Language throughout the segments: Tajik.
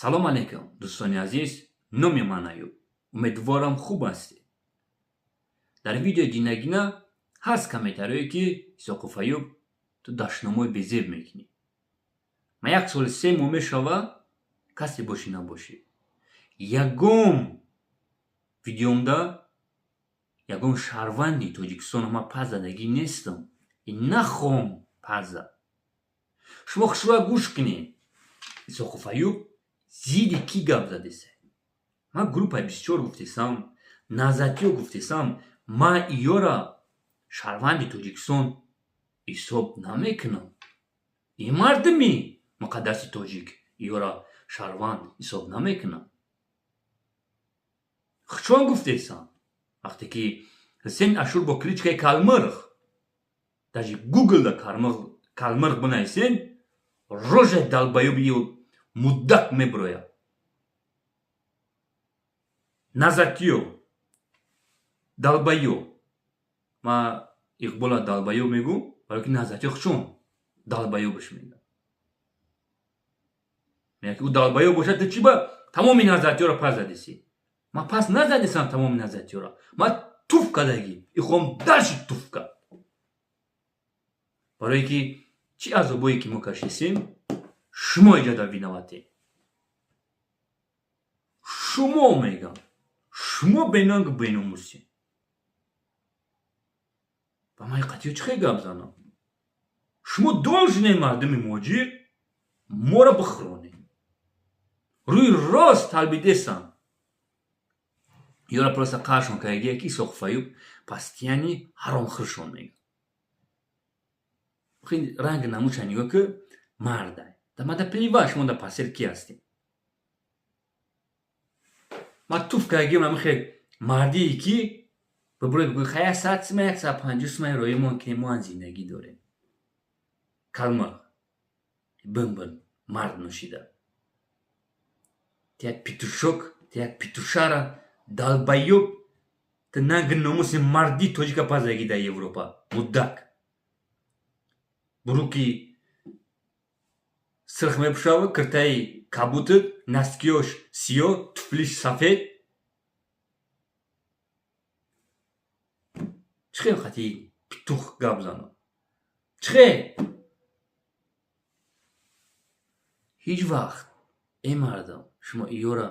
Салом алейкум, дӯстони азиз. Номи ман Аюб. Умедворам, хуб ҳастед. Дар видеои динагина ҳаст комментариое, ки Исоқов Аюб, ту дашномои безеб мекунӣ. Ман як соли 3 моҳ мешава, касе бошӣ набошӣ, ягон видеомда ягон шаҳрванди Тоҷикистон ман пас задагӣ нестам и нахоҳам пас зад. Шумо хушрӯя гӯш кунед, Исоқов Аюб зидди кӣ гап задеса. Ман группаи 24 гуфтесам, назатиё гуфтесам. Ман иёра шаҳрванди Тоҷикистон ҳисоб намекунам. И мардуми муқаддаси тоҷик иёра шаҳрванд ҳисоб намекунам. Чон гуфтесам, вақте ки Ҳусейн Ашур бо кличкаи Калмирғ, даже Гуглда Калмирғ бинависен, рожаи долбоёби муддак мебирояд. Назатиё долбоёб. Ман Иқбола долбоёб мегӯм, барое ки назатиё чун долбоёбаш мегӯям. Мегӯяд, ки ӯ долбоёб бошад, ту чӣ ба тамоми назатиёро пас задисӣ? Ман пас назадисам тамоми назатиёро, ман туф кардагӣ ихом дальше туф кард, барое ки чӣ азобое ки мо кашисем, шумо иҷода виноватед. Шумо мегам, шумо бенангу беномусем. Ба ман қатиё чӣ хел гап занам? Шумо должны мардуми муҳоҷир моро бихӯронед. Рӯи рост талбидесам, ёра просто қаршон кардагия, ки Исоқов Аюб постоянно ҳаромхӯршон мегӯяд. Ранги намуча нигоҳ ки, мардай. Да мада плевать, шумо дар постель ки ҳастем. Ман туф кардагиам, ҳамихе мардие ки бибуред, бигӯед, хай, 100 сума, 150 сума роимон кинем, мо ҳам зиндагӣ дорем. Калмиқ бин, мард нӯшида. Ты як петушок, ты як петушара, долбоёб. Ты нанги номуси марди тоҷика пазагӣ дар Европа, муддак. Буруки сирх мепӯшава, киртаи кабутит, носкиёш сиёҳ, туфлиш сафед. Чӣ хел хати петух гап занам? Чӣ хел? Ҳеҷ вақт, эй мардам, шумо иёра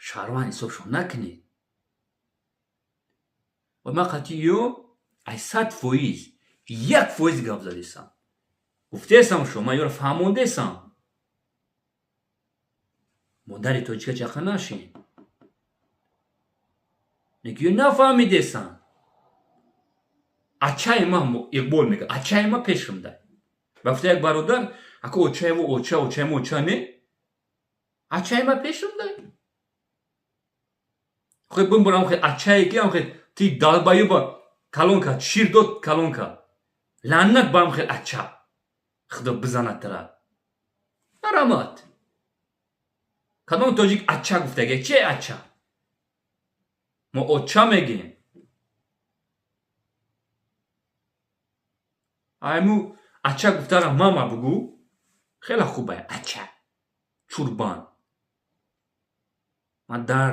шаҳрванд ҳисобшон накунед. Ва ман қатъи ё ай 100%, 1% гап задесам. Гуфтесам, шумо ман ёро фаҳмондесам, модари тоҷика чақа нашин. Леки ё нафаҳмидесан. Ачаи ман Иқбол мега, ачаи ма пешам дай. Ба гуфта як бародар, ако очаево оча, очаи мо оча не, ачаи ма пешам дай. Хе бимбурам, хе ачае ки хе ти долбоёба калон кард, шир дод, калон кард. Лаънат барам хе ача, худо бизанад тара. Марамат, кадом тоҷик ача гуфтага? Че ача? Мо оча мегем. Айму ача гуфтара мама бугӯ, хеле хубае. Ача чурбан. Ман дар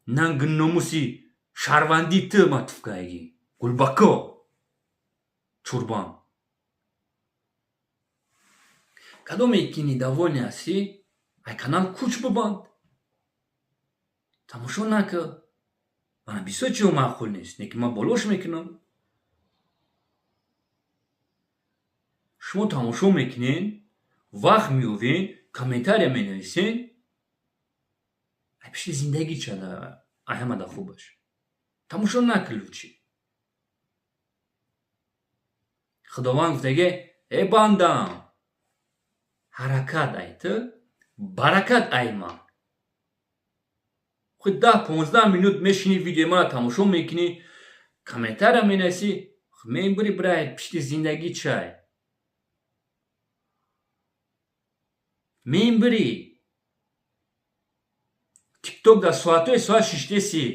нанги номуси шаҳрвандии ту ман туфкаягӣ, гулбако чурбан. Кадоме ки недовольный ҳастӣ, ай канал кӯч бибанд, тамошо накар. Мана бисёр чиҳо маъқул нест, лекин ман болош мекунам. Шумо тамошо мекунед, вақт меёвед, комментария менависед. Ай пишти зиндагӣ чада ай ҳамада хубаш тамошо накун лучше. Худованд гуфтаге: «Э бандам, ҳаракат ай ту, баракат ай ман». Худ 10-15 минут мешинӣ, видеои маро тамошо мекунӣ, комментария менависӣ, мебури, бирай пишти зиндагӣ чай мебирӣ. Тикток дар соатҳои соат шиштеси,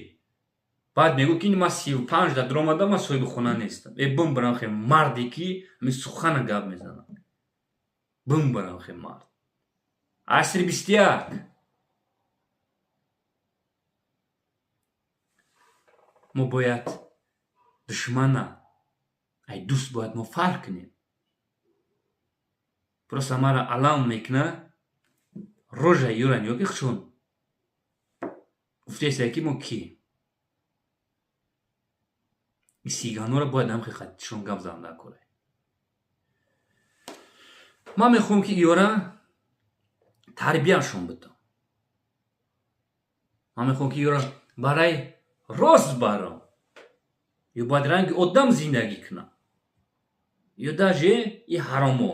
баъд мегӯ, ки ман 35 да дуромадам, ман соҳиби хона нестам. Э, бимбарам хе марде ки ҳамин сухана гап мезанам. Бимбарам хе мард. Асри 21. Мо бояд душмана ай дӯст бояд мо фарқ кунем. Просто мара алам мекуна рожа юра нигоҳ ки чун гуфтаеста ки мо ки сиганора бояд ҳам хиқатишон гап занам дар кора. Ман мехоҳам ки иёра тарбияшон бидам. Ман мехоҳам ки иёра барои рост барам. Ё бояд ранги одам зиндагӣ кунам. Ё даже и ҳаромо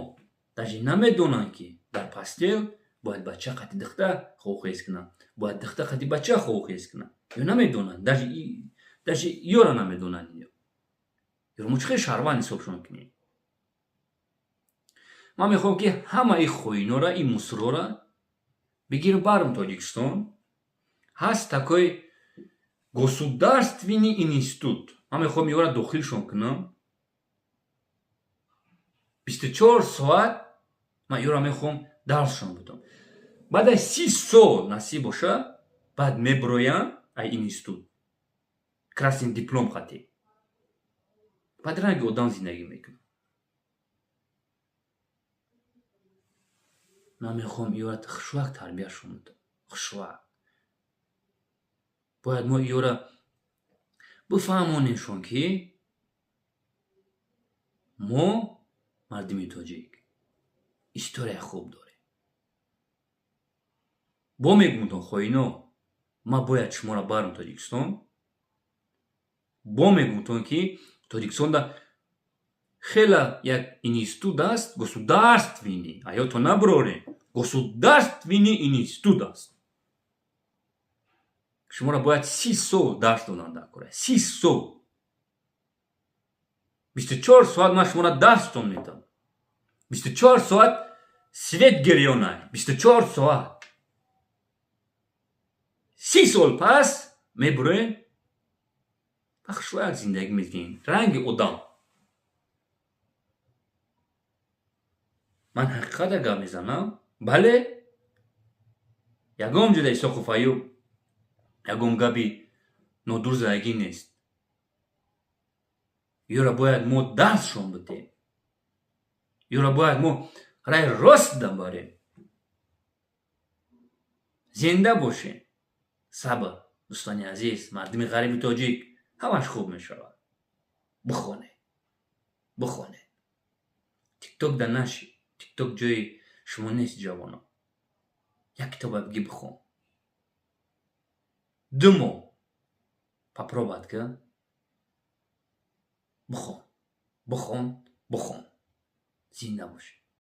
даже намедонанд, ки дар постель бояд бача қати духта хобхез кунам, бояд духта қати бача хобхез кунам. Ё намедонанд, даже ёра намедонанд. Ё мо чӣ хел шаҳрванд ҳисобшон кунем? Ман мехоҳам, ки ҳама ин хоинора, ин мусрора бигирам, барам Тоҷикистон. Ҳаст такой государственный институт. Ман мехоҳам ёра дохилшон кунам. 24 соат ман ёра мехоҳам дарсшон будам. Баъд аз 30 сол насиб боша, баъд мебироям ай институт красный диплом хати, баъд ранги одам зиндагӣ мекунам. Ман мехоҳам иёра хушвак тарбияшон будам, хушвак. Бояд мо иёра бифаҳмонемшон, ки мо мардуми тоҷик историяи хуб дорем. Бо мегӯмтон, хоино, ман бояд шуморо барам Тоҷикистон. Бо мегӯмтон, ки Тоҷикистонда хела як институт аст, государственный, аёто набурорем, государственный институт аст. Шуморо бояд 30 сол дарс додан дар кора, 30 сол, 24 соат ман шуморо дарстон медам, 24 соат свет гирёнай, 24 соат. 30 сол пас мебуроем, пахшвак зиндагӣ мекунем ранги одам. Ман ҳақиқата гап мезанам. Бале, ягон ҷода Исоқов Аюб ягон гапи нодуруст задагӣ нест. Ёра бояд мо дарсшон бидем, ёра бояд мо раи рост барем. Зинда бошем. Сабр, дӯстони азиз, мардуми ғариби тоҷик, ҳамаш хуб мешавад. Бихонед, бихонед, Тикток да наши. Тикток ҷои шумо нест, ҷавоно. Як китоба биги, бихон, 2 моҳ попробовать ка, бихон, бихон, бихон. Зинда бошед.